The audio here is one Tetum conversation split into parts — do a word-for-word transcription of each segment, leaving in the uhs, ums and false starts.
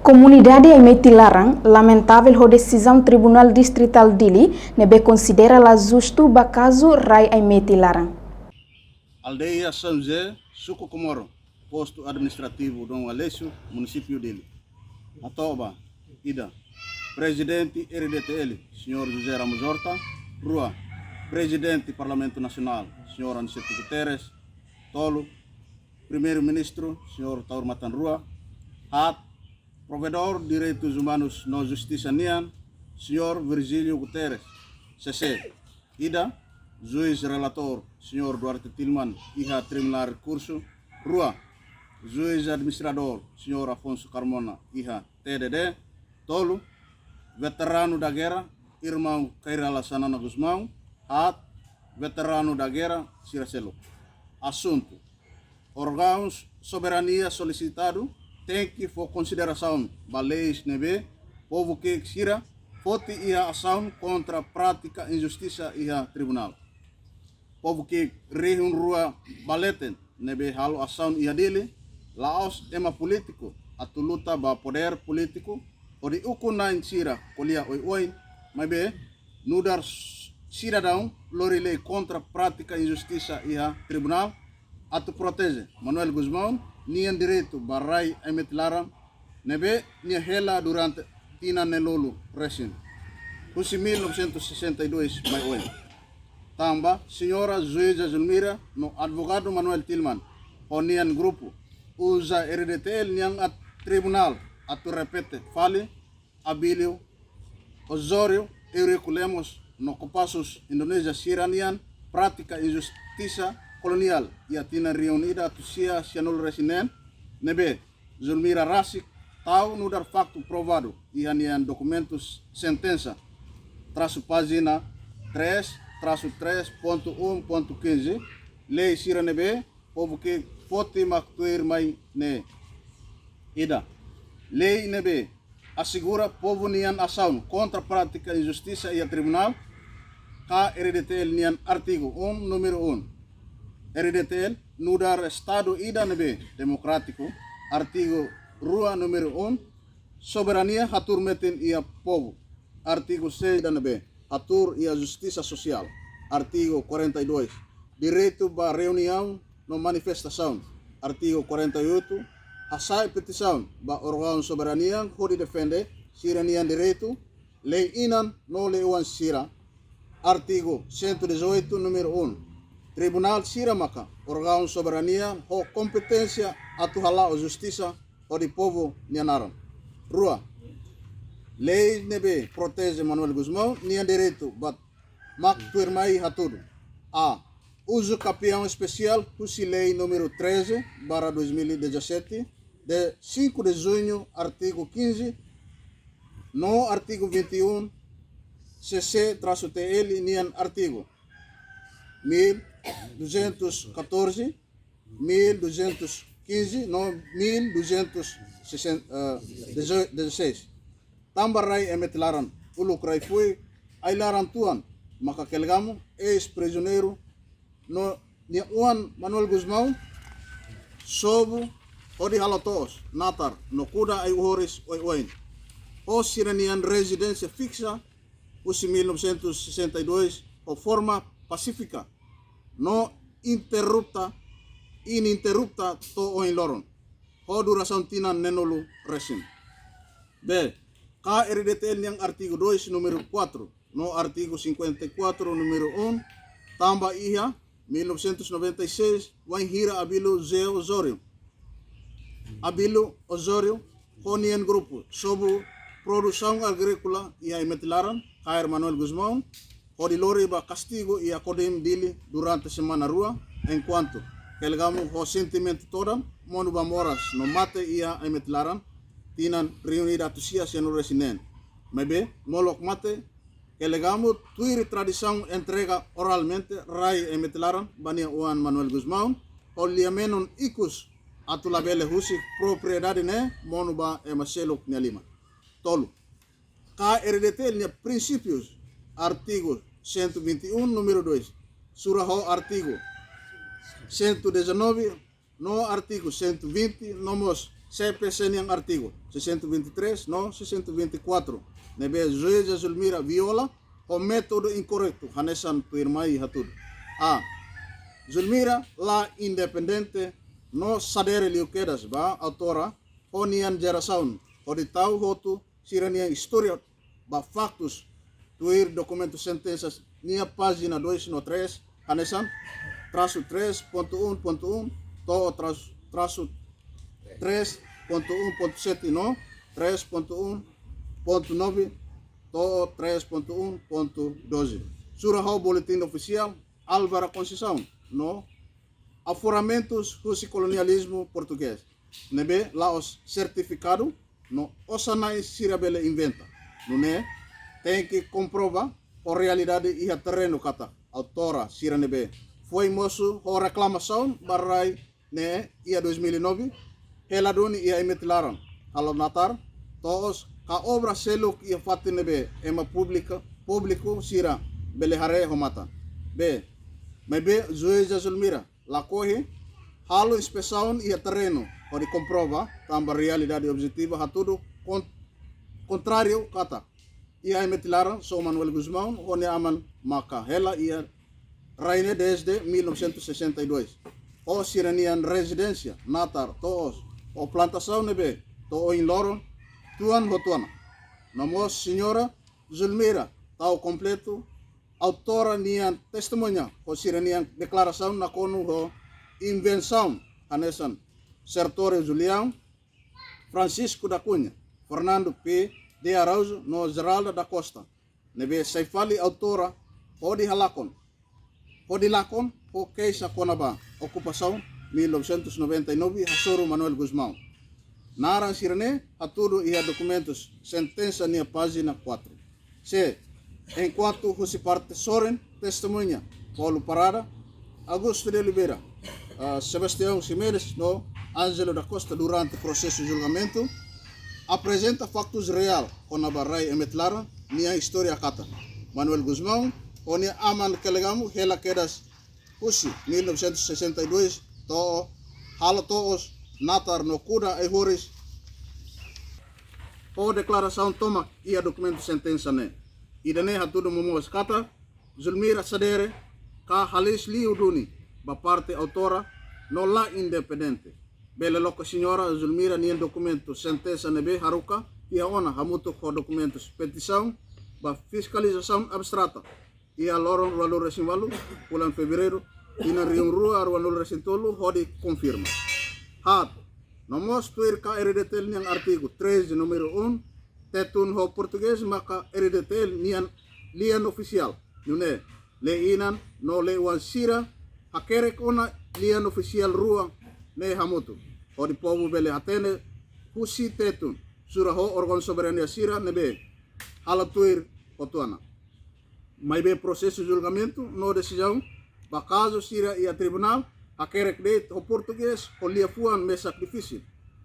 Komunidade Aimeti Laran lamentavel ho desizaun Tribunál Distritál Dili ne'ebé konsidera la justu ba kazu rai Aimeti Laran. Aldeia São José, Suku Comoro, Postu Administrativu Dom Aleixo, Munisípiu Dili. Hato'o ba: ida, Prezidente R D T L, Señór José Ramos Horta. Rua, Prezidente Parlamentu Nasionál, Señór Aniceto Guterres. Tolu, Primeiru-Ministru, Señór Taur Matan Ruak. Haat, Provedór Direitus Umanus no Justisa nian, Señór Virgílio Guterres. Sese, ida, Juís Relatór, Señór Duarte Tilman, iha Tribunál Rekursu. Rua, Juís Administradór, Señór Afonso Carmona, iha T D D. Tolu, Veteranu da Guerra, Irmaun Kay Rala Xanana Gusmão. Haat, Veteranu da Guerra sira seluk. Asuntu: órgaun soberania solisitadu tenke fó konsiderasaun ba leis ne'ebé povu ki'ik sira foti iha asaun kontra prátika injustisa iha tribunál. Povu ki'ik rihun rua ba leten ne'ebé halo asaun iha Dili, la'ós ema polítiku atu luta ba podér polítiku hodi ukun-na'in sira ko'alia oioin, maibé nu'udar s-, sidadaun lori lei kontra prátika injustisa iha tribunál atu proteje Manuel Gusmão nian direitu ba rai Aimeti Laran ne'ebé nia hela durante tinan ne'e-lulu resin, husi mil novecentos e sessenta e dois mai oin. Tanba Señora Juíza Zulmira no Advogadu Manuel Tilman ho nian grupu uza R D T L nian at-, tribunál atu repete fali Abílio Osório, Eurico Lemos no Kopassus Indonézia sira-nian prátika injustisa koloniál iha tinan rihun ida atus sia sianulu resin neen, ne'ebé Zulmira rasik tau nu'udar faktu provadu iha nian dokumentus sentensa, trasu pájina três, trasu três ponto um ponto quinze, lei sira ne'ebé povu ki'ik foti mak tuirmai ne'e. Ida, lei ne'ebé asegura povu nian asaun kontra prátika injustisa iha tribunál, K R D T L nian artigu um, númeru um. R D T L nu'udar Estadu ida ne'ebé demokrátiku, artigu rua, númeru um, soberania hatuur metin iha povu, artigu seis, ida ne'ebé hatuur iha justisa sosiál, artigu quarenta e dois, direitu ba reuniaun no manifestasaun, artigu quarenta e oito, hasa'e petisaun ba órgaun soberania hodi defende sira-nian direitu, lei-inan no lei-oan sira, artigu cento e dezoito, númeru um. Tribunál sira maka órgaun soberania ho kompeténsia atu hala'o justisa hodi povu nia naran. Rua, lei ne'ebé proteje Manuel Gusmão nian direitu ba mak tuirmai hatudu. A, uzu kapiaun espesiál husi lei númeru treze barra dois mil e dezassete, de cinco de junho, artigu quinze, no artigu vinte e um, C C traço T L nian artigu mil duzentos e catorze, mil duzentos e quinze no mil duzentos e sessenta, eh, dezasseis. Tanba rai Aimeti Laran uluk rai-fuik, ai-laran tuan, maka Kelegamu, eis-prizioneiru, no nia oan Manuel Gusmão, sobu hodi halo to'os, natar no kuda ai-uhoris oioin. Ho sira-nian rezidénsia fiksa husi mil novecentos e sessenta e dois ho forma pasífika no interrupta, ininterrupta to'o ohin loron, ho durasaun tinan neenulu resin. B, K R D T L nian artigu dois, númeru quatro, no artigu cinquenta e quatro, númeru um, tanba iha mil novecentos e noventa e seis, wainhira Abílio José Osório, Abílio Osório ho nian grupu sobu produsaun agríkola iha Aimeti Laran, kaer Manuel Gusmão, hodi lori ba kastigu iha Kodim Dili durante semana rua, enkuantu Kelegamu ho sentimentu todan monu ba moras no mate iha Aimeti Laran, tinan rihun ida atus sia sianulu resin neen. Maibé, molok mate, Kelegamu tuir tradisaun entrega oralmente rai Aimeti Laran ba nia oan Manuel Gusmão, ho lia-menon ikus atu labele husik propriedade ne'e monu ba ema seluk nia liman. Tolu, K R D T L nia prinsípius, artigu cento e vinte e um, númeru dois, sura ho artigu cento e dezanove, no artigu cento e vinte, no mós C P C nian artigu seiscentos e vinte e três no seiscentos e vinte e quatro, ne'ebé Juíza Zulmira viola ho métodu inkorretu, hanesan tuirmai hatudu. A. Zulmira la independente no sadere liu kedas ba autora ho nian jerasaun, hodi tau hotu sira-nian istória ba faktus tuir dokumentu sentensa nia pájina dois no três, hanesan trasu três ponto um ponto um to'o trasu, trasu três ponto um ponto sete no três ponto um ponto nove to'o três ponto um ponto doze. Sura ho Boletim Ofisiál Álvaro Conceição no aforamentus husi kolonializmu portugés, ne'ebé la'ós sertifikadu no osan-na'in sira bele inventa. Nune'e tenke komprova ho realidade iha terrenu katak autora sira ne'ebé foin mosu ho reklamasaun ba rai ne'e iha dois mil e nove, hela duni iha Emitit Laran, halo natar to'os ka obra seluk iha fatin ne'ebé ema públika, públiku sira bele haree ho matan. B. Maibé Juíza Zulmira lakohi halo inspesaun iha terrenu hodi komprova, tanba realidade objetivu hatudu kon-, kontráriu katak iha Emitit Laran, São Manuel Gusmão ho nia aman maka hela iha rai ne'e desde mil novecentos e sessenta e dois. Ho sira-nian rezidénsia, natar, to'os, ho plantasaun ne'ebé to'o ohin loron tuan ho tuan. No mós Señora Zulmira tau kompletu autora nian testemuña ho sira-nian deklarasaun nakonu ho invensaun, hanesan Sertório Julião, Francisco da Cunha, Fernando P. de Araújo no Geralda da Costa, ne'ebé sai fali autora hodi halakon, hodi lakon ho keixa kona-ba okupasaun mil novecentos e noventa e nove hasoru Manuel Gusmão. Naran sira-ne'e hatudu iha dokumentus sentensa nia pájina quatro. C. Enkuantu husi parte sorin testemuña Paulo Parada, Augusto de Oliveira, ah, Sebastião Ximenes no Ângelo da Costa durante prosesu julgamentu aprezenta faktus reál kona-ba rai Emitit Laran nian istória katak Manuel Gusmão ho nia aman Kelegamu hela kedas husi mil novecentos e sessenta e dois to'o halo to'os, natar no kuda ai-horis ho deklarasaun tomak iha dokumentu sentensa ne'e. Ida-ne'e hatudu momoos katak Zulmira sadere ka halees liu duni ba parte autora no la independente. Bele loke Señora Zulmira nian dokumentu sentensa ne'ebé haruka iha ona hamutuk ho dokumentus petisaun ba fiskalizasaun abstrata iha loron ruanulu-resin-ualu, fulan Fevereiru, tinan rihun rua ruanulu-resin-tolu hodi konfirma. Haat, no mós tuir K R D T L nian artigu treze, númeru um, Tetun ho portugés maka R D T L nian lian ofisiál. Nune'e, lei-inan no lei-oan sira hakerek ona lian ofisiál rua ne'e hamutuk, hodi povu bele hatene husi Tetun, sura ho órgaun soberania sira ne'ebé halo tuir ho tuan. Maibé prosesu julgamentu no desizaun ba kazu sira iha tribunál hakerek de'it ho portugés ho liafuan mesak difisil,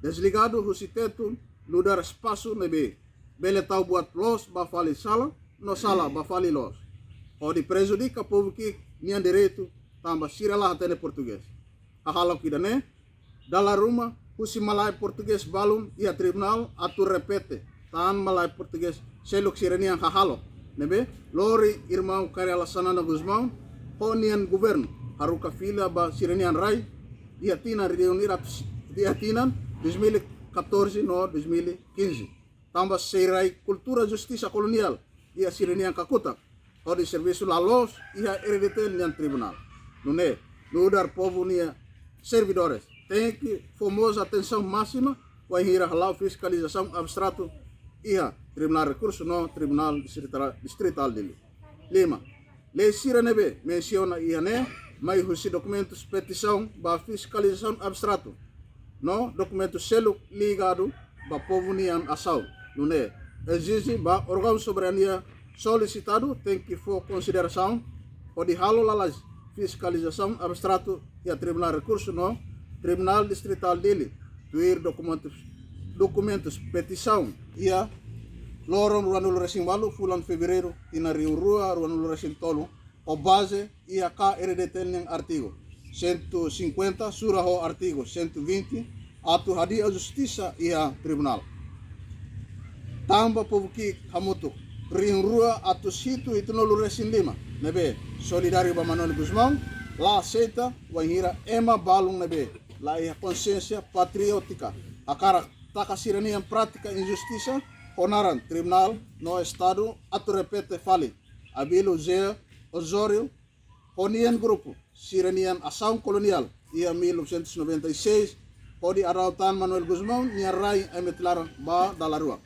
desligadu husi Tetun, nu'udar espasu ne'ebé bele tau buat loos ba fali sala, no sala ba fali loos, hodi prejudika povu ki'ik nian direitu, tanba sira la hatene portugés. Hahalok ida-ne'e dala ruma husi malae portugés balun iha tribunál atu repete tan malae portugés seluk sira-nian hahalok ne'ebé lori irmaun Kay Rala Xanana Gusmão ho nian governu haruka fila ba sira-nian rai iha tinan rihun iratus, iha tinan dois mil e catorze no dois mil e quinze. Tanba sei rai kultura justisa koloniál iha sira-nian kakutak, hodi servisu la loos iha R D T L nian tribunál. Nune'e, nu'udar povu nia servidores, tenke fó mós atensaun másima wainhira hala'o fiskalizasaun abstratu iha Tribunál Rekursu no Tribunál Distritál, Distritál Dili. Lima, lei sira ne'ebé mensiona iha ne'e mai husi dokumentus petisaun ba fiskalizasaun abstratu no dokumentu seluk ligadu ba povu nian asaun. Nune'e ezije ba órgaun soberania solisitadu tenke fó konsiderasaun hodi halo lalais fiskalizasaun abstratu iha Tribunál Rekursu no Tribunál Distritál Dili, tuir dokumentus, dokumentus petisaun iha loron ruanulu-resin-ualu, fulan Fevereiru, tinan rihun rua ruanulu-resin-tolu, ho baze iha K R D T L nian artigu cento e cinquenta, sura ho artigu cento e vinte, atu hadi'a justisa iha tribunál. Tanba povu ki'ik hamutuk rihun rua atus hitu hitunulu resin lima ne'ebé solidáriu ba Manuel Gusmão, la aseita wainhira ema balun ne'ebé la iha konsiénsia patriótika hakarak taka sira-nian prátika injustisa ho naran tribunál no Estadu atu repete fali Abílio José Osório ho nian grupu sira-nian asaun koloniál iha mil novecentos e noventa e seis, hodi adau tan Manuel Gusmão nia rai Aimé Tilaran ba dala rua.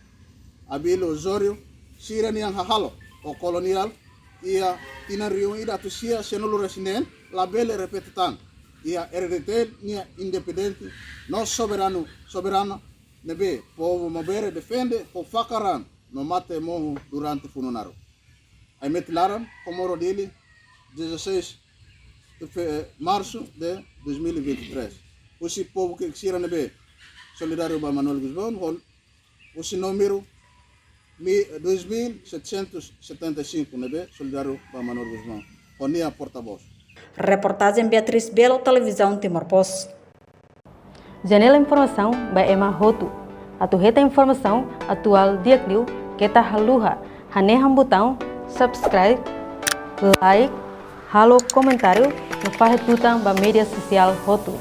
Abílio Osório sira-nian hahalok ho koloniál iha tinan rihun ida atus sia sianulu resin neen labele repete tan iha R D T L nia independente no soberanu, soberana ne'ebé povu maubere defende ho fakarraan no mate mohu durante funu naruk. Aimé Tilaran, Comoro, Dili, dezasseis de fe-, março de dois mil e vinte e três. Husi povu ki'ik sira ne'ebé solidáriu ba Manuel Gusmão, ho husi númeru mi-, dois mil setecentos e setenta e cinco ne'ebé solidáriu ba Manuel Gusmão, ho nia portavós. Reportajen Beatriz Belo, Televizaun Timor Post. Janela informasaun ba ema hotu. Atu hetan informasaun atuál di'ak liu keta haluha hanehan butaun subscribe, like, halo komentáriu no fahe tutan ba média sosiál hotu.